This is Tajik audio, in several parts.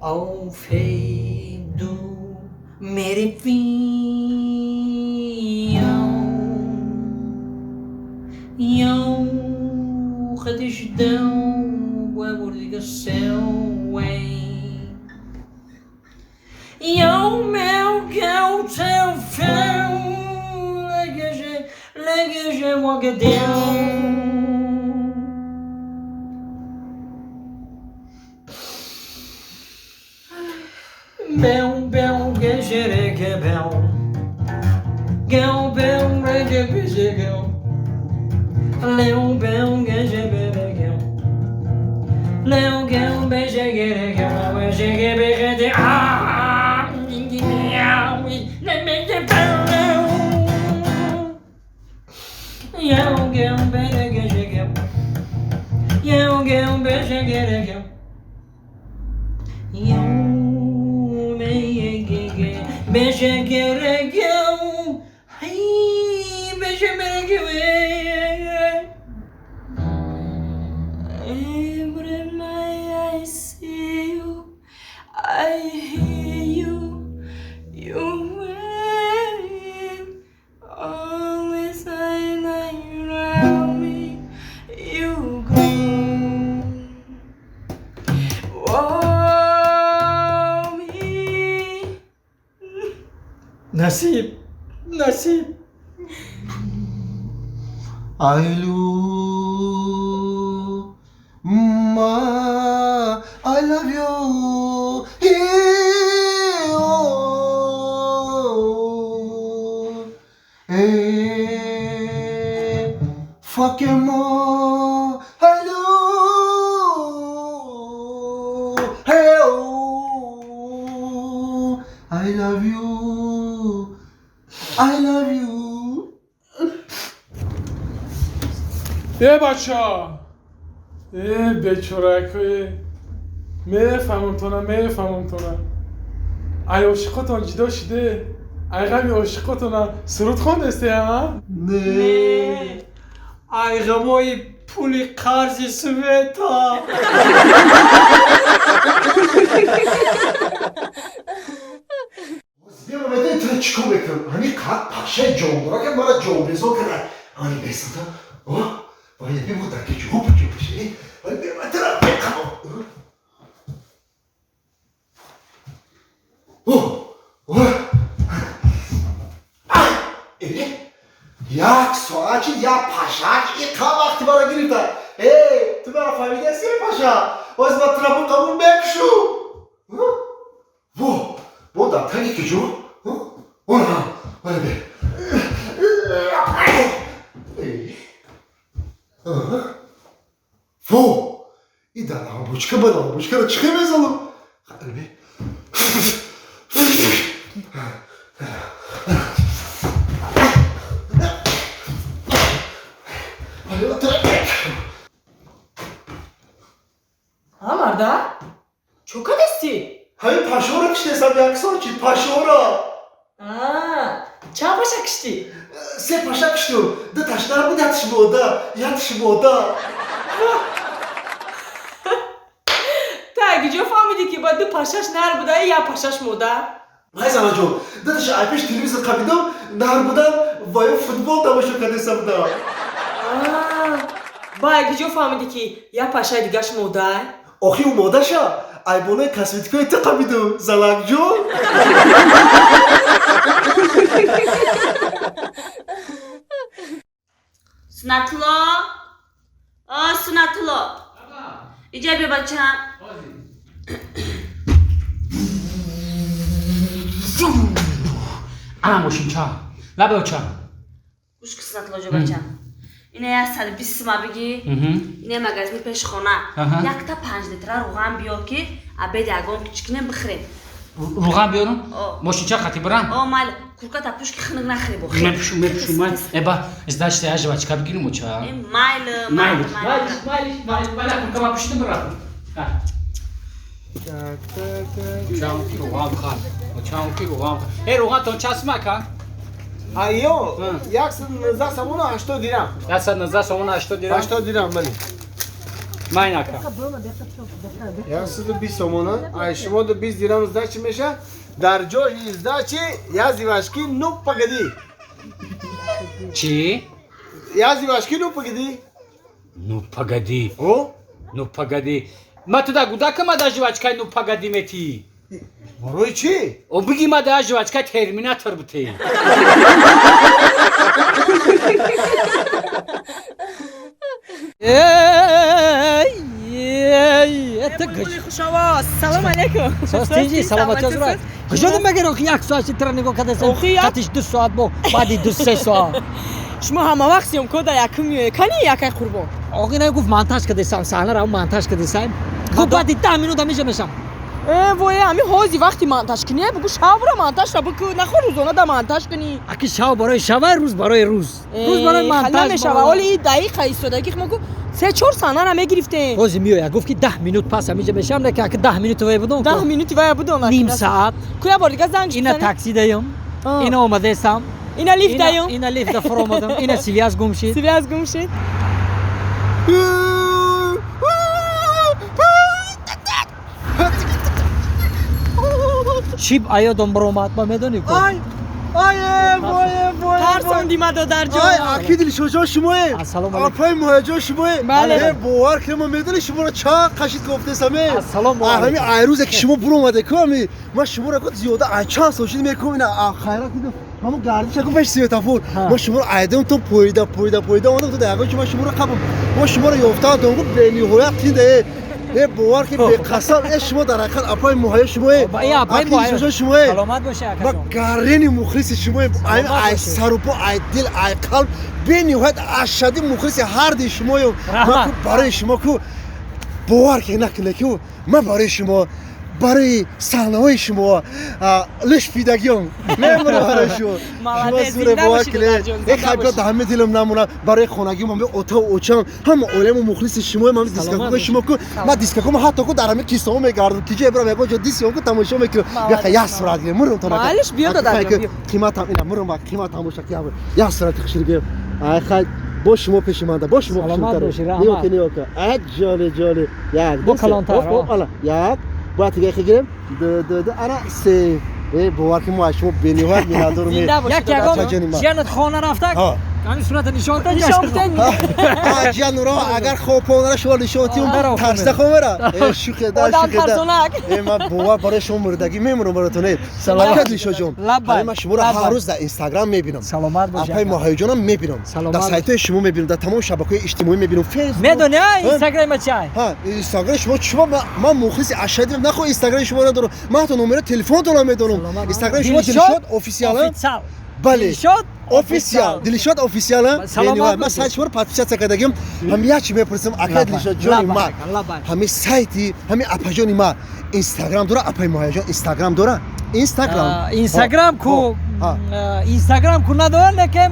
Офеду мерефио Yo خدشدو وورdigação Yo meu gão teu fão legeje legeje wagadeu. Bel bel gejere bel Gel bel rege bijegel Leo bel geje bebegel Leo gel bejegere gel bejege begede ah Yel gel bejegel Yel gel bejegere gel Yel bejegere gel Hay bejegere gel. Every night I see you, I hear you, you wait. Always I lie around me, you go. Oh me. Nasip, nasip. I ma, I love you. Hey, oh, hey, fuck more. Hello, hey, oh, I love you. I love you. Э бача, э бечоракое, мефаҳмам тона, мефаҳмам тона. Ай ошиқотон ҷидо шиде, ай ғами ошиқотона суруд хондесте, а? Не. Ай ғамои пули қарзи Света. Бیا беда тра чикор мекунам? Ҳами қад пашаи ҷондора ки мара ҷонбезор карда. Ани бесата. О, вай бибу дар ки ҷо ҷо паши. Вай бема тра беқамо. О, о. Э, як соат чи як пашак иқа вақти мара гирифта. Э, ту мара фаҳмидаси паша? Оз ма тра бу қабул мекушу. Во, во дар таги ки ҷо? Она, вай бе. Во, и дар лампочка ба лампочкаро чӣ хел мезанам? Қалби. Ҳа марда? Чо кадести? Ҳамин пашоро киштесам як сол чи пашоро. Чанд паша киштӣ? Се паша киштум. Ду ташнар буд, як тиш мода, як тиш мода. Та гиҷо фаҳмидӣ ки ба ду пашаш нар буда, як пашаш мода? Вай занаҷон, ду таша ай пеш телевизор қабидам, нар будан ва ё футбол тамошо кардесам да. Ба гиҷо фаҳмидӣ ки як пашаи дигаш мода? Охи ӯ модаша ай болои косметикаи ту қабидум, залакҷон. Сунатулло, о Сунатулло, иҷа биё бачам. Ана мошинча. Лабе оча. Гӯш ки Сунатулло ҷо бачам, ина 120 сума бигӣ, ина магазини пеши хона, якта 5 литра руған биёр ки обед ягон кичкине бихӯрем. Руған биёрам? О. Мошинча хати бирам? О, майли, курката пӯш ки хунук нахӯри бо. Мепӯшум, мепӯшум. Май. Эба, значит, я жвачка бигирим оча. Э, майли, майли, майли. Майли, майли, майли, курка ма пӯшидим бирам. Очам ки руған бихар. Очам ки руған бихар. Э, руған тон час мака? Айё, 119 сомона 80 дирам. 119 сомона 80 дирам. 80 дирам, бале. Майн ака. 120 сомона, ай шумо 20 дирам сдачи меша, дар ҷои сдачи я жвачки ну погоди. Чӣ? Я жвачки ну погоди. Ну погоди. О? Ну погоди. Ма ту да гудака ма да жвачкай ну погоди мети. Барои чӣ? О биги ма да жвачкай терминатор бите. Хушовоз. Салом алейкум. Состинҷи, саломатӣ озурай. Куҷо магар охи як соат ши тира нигоҳ кардасем? Қатиш 2 соат бо баъди 2-3 соат. Шумо ҳама вақт съёмка да якум меоед. Кани якай Қурбон? Оғи на гуфт монтаж кардасам, саҳнаро монтаж кардасам. Гуфт баъди 10 минута меша мешам. Вое, ами ҳози вақти монтаж кунӣ, бугу шавра монтажра бикӯ, нахо рӯзона да монтаж кунӣ. Аки шав барои шава, рӯз барои рӯз. Рӯз барои монтаж намешава. Оли и дақиқа истодаги мо ку 3-4 саҳнара мегирифтем. Ҳози меояд, гуфт ки 10 минут пас ҳамиҷа мешавам, не ки аки 10 минут вай будам. 10 минути вай будам. Ним саат. Ку я бор дига занг Ина такси даём. Ина омадаестам. Ина лифт даём. Ина лифт да фуромадам. Ина связь гум шид. Связь гум шид. Чип аёдам баромад, ма медонӣ ку? Ай, ай, вой, вой. Тарсонди ма додарҷон. Ай, аки Дилшодҷон шумое. Ассалому алейкум. Апай Муҳайяҷон шумое. Бале. Бовар кунед, ма медонӣ шуморо чанд қашид гуфтесаме. Ассалому алейкум. Ҳами ай рӯзе ки шумо буромаде ку, ами ма шуморо ку зиёда ай чанд сол шид мекунам, ина хайрат дидам. Ҳамон гардиша ку пеш светофор. Ма шуморо айдам то поида, поида, поида омадам то ягон чи ма шуморо қабм. Ма шуморо ёфтам, то бениҳоят тинда. Бовар ки беқасам, шумо дар ҳақиқат апай Муҳайё шумое. Апай Муҳайё шумое. Саломат бошед, акаҷон. Ма гарени мухлиси шумое. Ай сарупо, ай дил, ай қалб бениҳоят ашадди мухлиси ҳарди шумоем. Ма ку барои шумо ку бовар ки накунед ку ман барои шумо, барои саҳнаҳои шумо лишпидагиём мемонам барои шумо. Шумо зуре бовар кунед. Хайб да ҳама дилам намонам барои хонагиам, ҳама отау очам, ҳама оиламо мухлиси шумоем, ҳама дискакои шумо ку. Ман дискакомо ҳатто ку дар ҳама кисаҳо мегардам, ки ҷое барам ягон ҷо дисиём ку тамошо мекунам. Яха як сурат гирем, мурам то Малиш биё додарҷон, биё. Қиматам ина мурам, қиматам боша ки як сурати хушир гирем. Ай хай бо шумо пеши манда, бо шумо Саломат бошед, раҳмат. Ниёка, ниёка. Ай ҷоли, ҷоли. Як, Бо калонтар. Ала, як. Бояд дига хегирем. Ду, ду, ду, ана се. Бовар ки мо аз шумо бениҳоят миннатдорем. Як ягон ҷиянат хона рафта, ҳамин сурата нишон та Нишон та. Ҷиян ро агар хобхонара шумо нишон тиюм, тарсда хомера. Шӯхеда, шӯхеда. Ман бовар барои шумо мурдагӣ мемонам баротон. Саломат Дилшодҷон. Ман шуморо ҳар рӯз дар Инстаграм мебинам. Саломат бошед. Апай Муҳайёҷонам мебинам. Дар сайтҳои шумо мебинам, дар тамоми шабакаҳои иҷтимоӣ мебинам. Фейсбук. Медонӣ, Инстаграм чай? Ҳа, Инстаграм шумо шумо ман мухлиси ашаддим. Нахо Инстаграми шумо надорам. Ман ҳатто номери телефонтонам медонам. Инстаграми шумо Дилшод официал. Бале. Дилшод официал. Дилшод официал. Ман сайти шуморо подписаться кардагим. Ҳам як чи мепурсам, ака Дилшод ҷони ман. Ҳами сайти, ҳами апаҷони ман Инстаграм дора, апаи Муҳайёҷон Инстаграм дора? Инстаграм. Инстаграм ку Инстаграм ку надора, лекин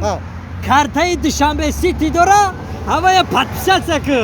картаи Душанбе Сити дора, ҳамая подписаться ку.